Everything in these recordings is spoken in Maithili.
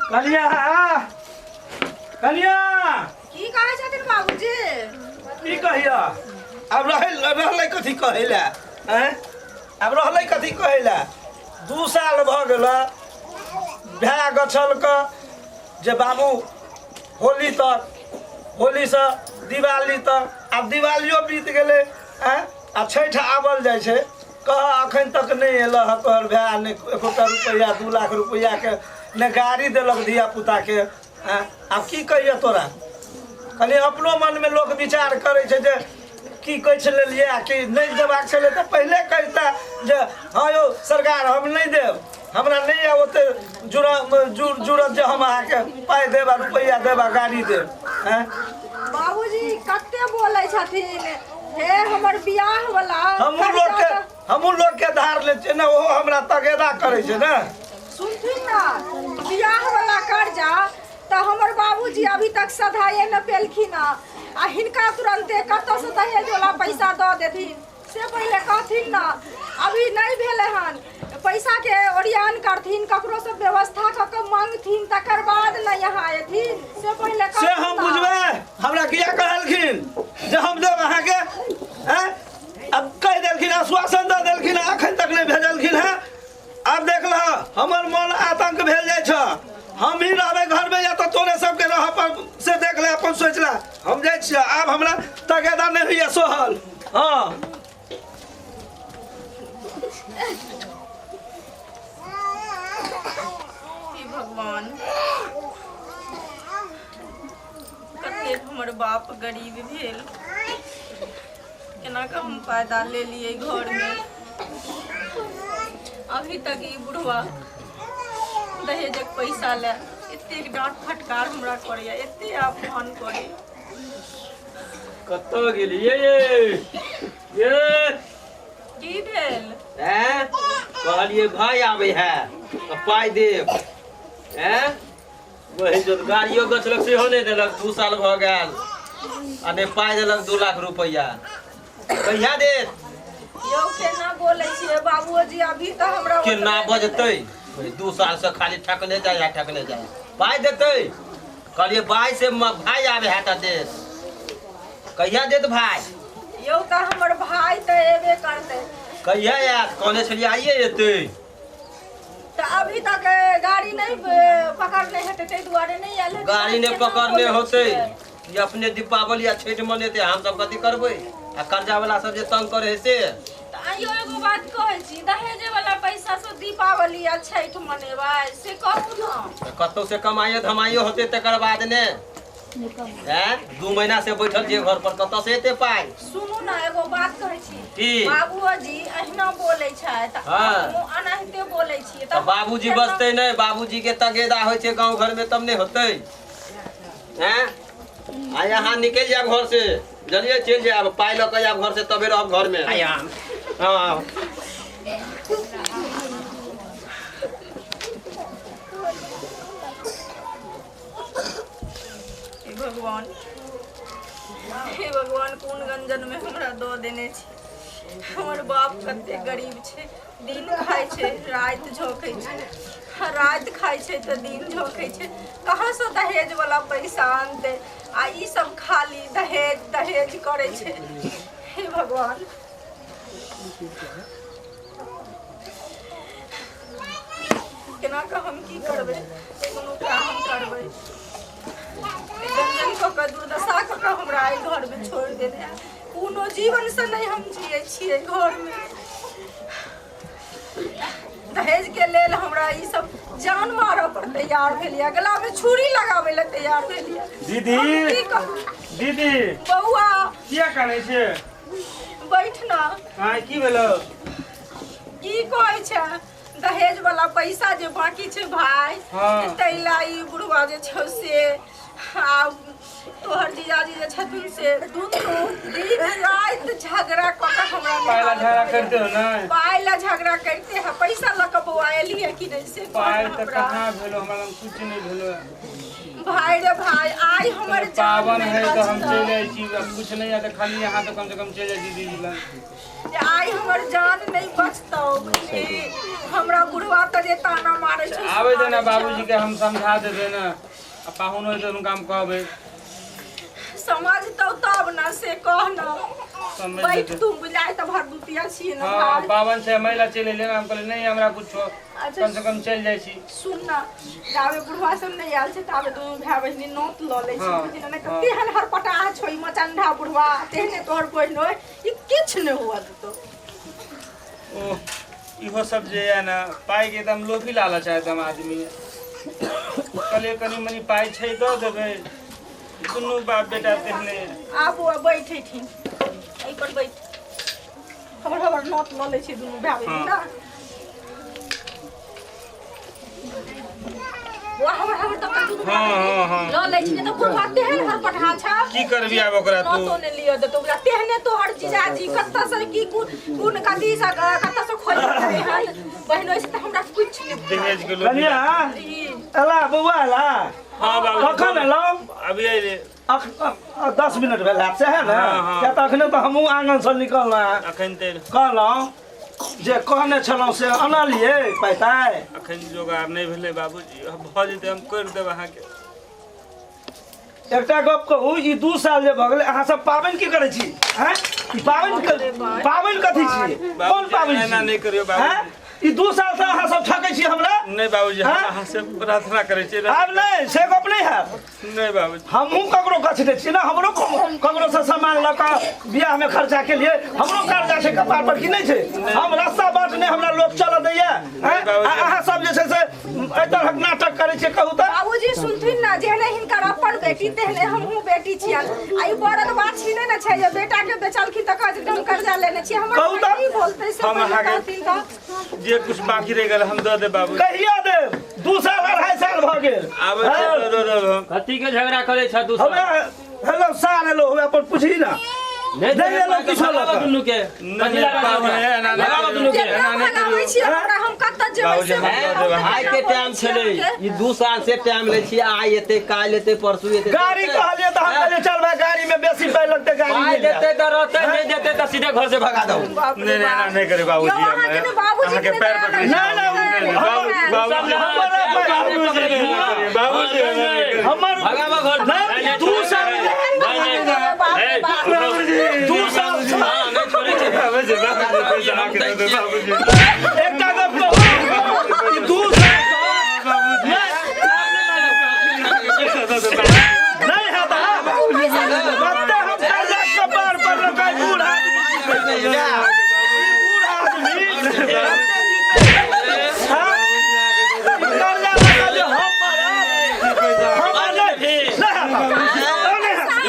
कनिया कनिया की कहै छथिन बाबूजी? की कहिया आब रहलै कथी कहै लए? आँय, आब रहलै कथी कहै लए? 2 साल भऽ गेल भाय गछल के जे बाबू होली तक, होलीसँ दिवाली तक, आब दिवालियो बीत गेलै। आँय, आ छठि आबल जाइ छै, कह अखन तक नहि एलऽ हँ तोहर भाय, नहि एकोटा रुपैआ, 2 लाख रुपैआके नहि गाड़ी देलक धियापुताके। आँय, आब की कहियऽ तोरा? कनि अपनो मनमे लोक विचार करै छै जे की कहै छलियै आ की नहि देबाक छलै तऽ पहिले कहिता जे हँ यौ सरकार हम नहि देब, हमरा नहि यऽ ओते जुड़त जे हम अहाँके पाइ देब आ रुपैआ देब आ गाड़ी देब। आँय बाबूजी कते बोलै छथिन हे हमर बियाह वाला हमहूँ लोकके धार लै छियै ने, ओहो हमरा तगेदा करै छै ने। सुनथिन ना, बियाह वाला कर्जा तऽ हमर बाबूजी अभी तक सधाए न पेलखिन हँ, आ हिनका तुरन्ते कतऽसँ दहेज वाला पैसा दऽ देथिन से पहिले कहथिन ना। अभी नहि भेलै हन, पैसाके ओरियान करथिन, ककरोसँ व्यवस्था कऽ कऽ मांगथिन, तकर बाद ने यहाँ एथिन से पहिले से हम बुझबै। हमरा किया कहलखिन जे हम देब अहाँके? आँय, अब कहि देलखिन, आश्वासन दऽ देलखिन, अखन तक नहि भेजलखिन हँ। आब देख लह हमर मन आतंक भेल जाइ छ। हम ही रहबै घरमे या तऽ तोरे सबके रह पर से देख ले, अपन सोच ले। हम जाइ छियै, आब हमरा तगेदा नहि होइए सोहल। हँ हे भगवान, कतेक हमर बाप गरीब भेल, केना कऽ हम फायदा ले लिए घरमे। अभी तक ई बुढ़वा दहेजक पैसा ले एतेक डांट फटकार हमरा करैया, एते अपमान करैया। कतऽ गेलियै ये? ये की भेल? हैं? कहलियै भाय आबै है तऽ पाइ देब। हैं? वही जो गाड़ियो गछलक सेहो नहि देलक, 2 साल भऽ गेल आ नहि पाइ देलक 2 लाख रुपैआ कहिया देत? यौ केना बोलै छियै बाबूजी, अभी तऽ हमरा केना बजतै? 2 साल से खाली ठकने जाय ठकने जाय, पाइ देतै? कहलियै भाय से भाय आबै है तऽ देत, कहिया देत भाय? यौ तऽ हमर भाय तऽ एबे करतै। कहिया आयत? कहने छलियै आइए एतै। तऽ अभी तक गाड़ी नहीं पकड़ने हेतै ताहि दुआरे नहि आयल हेतै। गाड़ी नहि केना पकड़ने बोलै होतै, छियै? ई अपने दीपावली आ छठि मनेतै, हम सब कथी करबै? आ कर्जा वाला सब जे तंग करे है से। तऽ आइयो एगो बात कहै छी, दहेजे वाला पैसा से दीपावली आ छठि मनेबै से कहू ने। तऽ कतौ से कमाइयो धमाइयो होतै तकर बाद ने। हैं, 2 महीना से बैठल छियै घर पर, कतऽ से एते पाइ? सुनू ना एगो बात कहै छी। की? बाबूजी अहिना बोलै छै तऽ हाँ। हमहूँ एनाहिते बोलै छियै। तऽ बाबूजी बजतै नहि, बाबूजी के तगेदा होइ छै गाँव घर में तब नहि होतै। हैं, आ यहाँ निकलि जायब घर से, जल्दिए चलि जायब, पाइ लऽ कऽ आयब घर से तबे रहब घर में। हाँ। हे भगवान, हे भगवान, कोन गंजन में हमरा दऽ देने छी। हमर बाप कते गरीब छै, दिन खाइ छै राति झोंकै छै, राति खाइ छै तऽ दिन झोंकै छै। कहाँसँ दहेज वाला पैसा आनतै? आ ई सब खाली दहेज दहेज करै छै। हे भगवान, केना कऽ हम की करबै? कोनो उपाय हम करबै? गंजन कऽ कऽ दुर्दशा कऽ कऽ हमरा एहि घरमे छोड़ि देने है। कोनो जीवनसँ नहि हम जियै छियै घरमे। दहेजके लेल हमरा ई सब जान मारऽ पर तैयार भेलियै, गलामे छुरी लगाबै लए तैयार भेलियै। दीदी। हम की कहू? दीदी। बौआ। किया कानै छियै? बैठ ना। आँय, की भेलो? की कहै छै, दहेज वाला पैसा जे बाकी छै भाय, हाँ। तैला ई बुढ़वा जे छौ से आ तोहर जीजाजी जे छथुन से दुनू दिन राति झगड़ा कऽ कऽ हमरा पाइ ला निकालैत झगड़ा रहैया। करिते हो ने? पाइ ला झगड़ा करिते है। पैसा लऽ कऽ बौआ एलियै कि नहि से कह पाइ ने तऽ हमरा। कहाँ भेलो, हमरा लग कुछ नहि भेलो। भाय रे भाय, आइ हमर जान पावन नहि है तऽ हम बचतौ। चलि जाइ छी, अब कुछ नहि है तऽ खाली यहाँ तऽ कम से कम चलि जाइ छी दीदी लग। जे आइ हमर जान नहि बचतौ बुझली। हमरा बुढ़वा तऽ जे ताना मारै छै आबै दे ना मारै छै। बाबूजी के हम समझा देबै ना, आ पाहुन होय तऽ हुनका हम कहबै। समझतौ तब ना, से कह ना। समझ बैठ जेतै। तू, बुझाइ तऽ भरदुतिया छियै ना। हाँ भाय पावन छै, महिला चलि एलै ना, हम कहलियै नहि हमरा कुछो, अच्छा। कम से कम चलि जाइ छी। सुन ना, जाबे बुढ़वा सब नहि आयल छै ताबे दुनू भाय बहिनी नोत लऽ लै छै। हाँ, बुझली ने? हाँ। तेहन हरपटाह छौ ई मचंडा बुढ़वा, तेहने तोहर बहिन होइ, ई किछु नहि हुअ देतौ। ओह, इहो सब जे यऽ ने पाइके एकदम लोभी लालच है एकदम आदमी। कहलियै कनि मनि पाइ छै दऽ देबै, दुनू बाप बेटा तेहने। आबू आ बैठेथिन, एहि पर बैठ। खबर खबर नोत लऽ लै छै दुनू भाय बहिनी। हाँ। ना बुआ, हमर हमर तब तक दुनू भाय हाँ, बहिनी हाँ, हाँ। लऽ लै छी, नहि तऽ बुढ़वा तेहन हरपटहा छै। की करबी आब ओकरा तू? नोतो नहि लिअ देतौ ओकरा। तेहने तोहर जीजाजी कतऽ से की कोन कोन कथी से कतऽ से खोजि लेने हन बहिनो से, तऽ हमरा किछु नहि बुझाइ। दहेज के लोभी। कनिया एला? बौआ एला? हाँ बाबू। कखन एलौ? अभी अयलै। 10 मिनट भेल हैत, सएह ने? हाँ, हाँ। किया तऽ अखने तऽ हमहूँ आङ्गनसँ निकललहुँ हेँ। अखन तऽ कहलहुँ जे कहने छलहुँ से अनलियै पाइ ताइ? अखन जोगाड़ नहि भेलै बाबूजी, भऽ जेतै हम करि देब अहाँके। एकटा गप कहू, ई 2 साल जे भऽ गेलै, अहाँ सब पाबनि की करै छी? आँय, ई पाबनि कथी छियै? कोन बाबूजी, पाबनि एना छियै? नहि करियौ बाबूजी। आँय, ई 2 सालसँ अहाँ सब ठकै छी हमरा। नहि बाबूजी, हम हाँ? अहाँ से प्रार्थना करै छी। आब नहि, से गप नहि हैत। नहि बाबूजी। हमहूँ ककरो गछने छियै ने, हमरो ककरोसँ सामान लऽ कऽ बियाहमे खर्चा केलियै, हमरो कर्जा छै कपार पर कि नहि छै? हम रास्ता बाट नहि हमरा लोक चलऽ दैया, आँय? बाबूजी। आ अहाँ सब जे छै से एहि तरहक नाटक करै छियै, कहू तऽ। बाबूजी सुनथिन ना, जेहने हिनकर अपन बेटी तेहने हमहूँ बेटी छियनि। आ ई बरद बाछी नहि ने छै जे बेटा के बेचलखिन तऽ कहै छै हम कर्जा लेने छियै। हमर कहू तऽ। की बोलतै से हम पहिले अहाँके- कहथिन तऽ। जे कुछ बाकी रहि गेल हम दऽ देब बाबूजी। कहिया देब? 2 साल 2.5 साल भऽ गेल। आबै छै हाँ? दऽ देब हम। कथी के झगड़ा करे छ तू सब? हमरा हेलो सार हेलो हुए अपन पुछही ना। नहि नहि एलौ किछो लऽ कऽ। दुनू के। नहि, कथी लगा बाबू, देबै? नहि, एना नहि लगाबऽ करियौ। दुनू के। केना एना नहि भगाबै करियौ। छियै हमरा, हम कतऽ जेबै बाबूजी, से हम दऽ बताउ। देब अहाँके। आइ के टाइम छलै, ई 2 साल से टाइम लै छियै, आइ एतै काल्हि एतै परसू एतै। गाड़ी कहलियै तऽ हम कहलियै चल भाई, गाड़ी में बेसी पाइ लगतै, गाड़ी पाइ नहि देतै जायब। तऽ रहतै, नहि देतै तऽ सीधे घर से भगा दऊ। बाप रे नहि, नहि, एना बाप। नहि करियौ बाबूजी। यौ, अहाँके ने बाबूजी अहाँके के पैर दया पकड़ै नहि छी। नहि, नहि, बाबू- बाबूजी, हमर बाबूजी, एना नहि करियौ। हमर भगाबऽ घर। नहि, 2 साल नहि, नहि, बाप रे बाप। 2 साल से हाँ, नहि छोड़ै छै। बाबूजी, बाबूजी, पैसा अहाँके दऽ देब बाबूजी। एकटा गप कहू, ई 2 साल पैसा दऽ देब बाबूजी। नहीं है तऽ कते हम कर्जा कपार पर लगा, बूढ़ आदमी, बूढ़ आदमी कते जीते? हाँ? ई कर्जा लगा जे हम मरब, हम नहि नहीं हैत,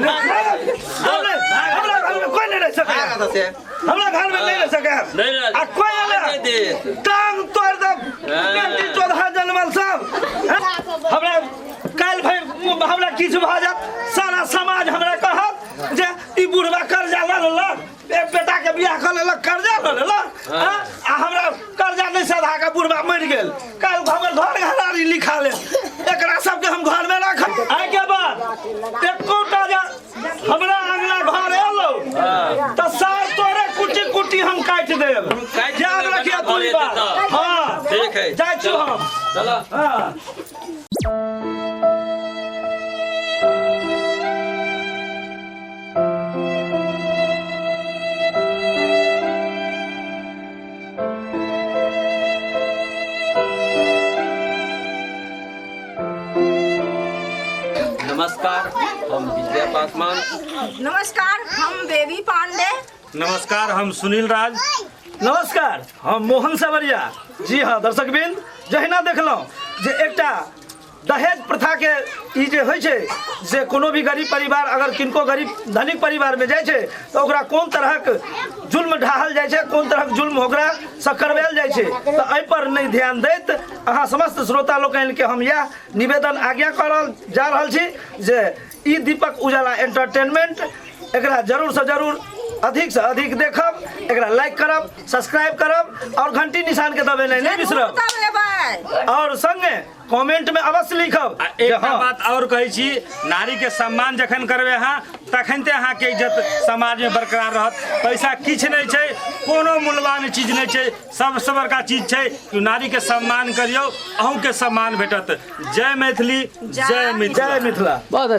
नहीं हैत, नहीं, हमरा घरमे कोइ नहि रहि सकैए, हमरा घरमे नहि रहि सकैए। नहि रह- आ कोइ एलै नहि देत। टांग तोड़ि देब, बेटी चौदह जनमल सब। हमरा काल्हि भरि हमरा किछु भऽ जायत, सारा समाज हमरा कहत जे ई बुढ़बा कर्जा लऽ लेलक, एक बेटाके बियाह कऽ लेलक, कर्जा लऽ लेलक, हाँ? आ हमरा कर्जा नहि सधा कऽ बुढ़बा मरि गेल। काल्हि हमर घर घरारी लिखा लेत। एकरा सबके हम घरमे राखब? आइके बाद एकोटा जे हमरा अङ्गना घर एलौ तऽ सार तोरे कुटी कुटी हम काटि देब। काटि याद देबै, रखिए घर तू ई एतै बात। तऽ। हाँ। ठीक है। जाइ छी हम। चलो। हाँ। नमस्कार, हम विजय पासवान। नमस्कार, हम बेबी पांडे। नमस्कार, हम सुनील राज। नमस्कार, हम मोहन सवरिया। जी हाँ दर्शकवृंद, जहिना देखलहुँ जे एकटा दहेज प्रथाके ई जे होइ छै जे कोनो भी गरीब परिवार अगर किनको गरीब धनिक परिवारमे जाइ छै तऽ ओकरा कोन तरहक जुल्म ढाहल जाइ छै, कोन तरहक जुल्म ओकरासँ करवायल जाइ छै, तऽ एहिपर नहि ध्यान दैत अहाँ समस्त श्रोता लोकनिके हम इएह निवेदन आज्ञा कऽ रहल जा रहल छी जे ई दीपक उजाला एंटरटेनमेंट एकरा जरूरसँ जरूर अधिक से अधिक देखब, एकरा लाइक करब, सब्सक्राइब करब और घंटी निशान के दबेनाइ नहि बिसरब। दबेबै। और संगे कमेंट में अवश्य लिखब। आ एकटा बात और कहै छी, नारी के सम्मान जखन करबै अहाँ तखन ते अहाँके इज्जत समाज में बरकरार रहत। पैसा किछु नहि छै, कोनो मूल्यवान चीज नहि छै, सबसँ बड़का चीज छै कि नारी के सम्मान करियौ, अहूँके सम्मान भेटत। जय मैथिली, जय मिथिला। जय मिथिला। बहुत।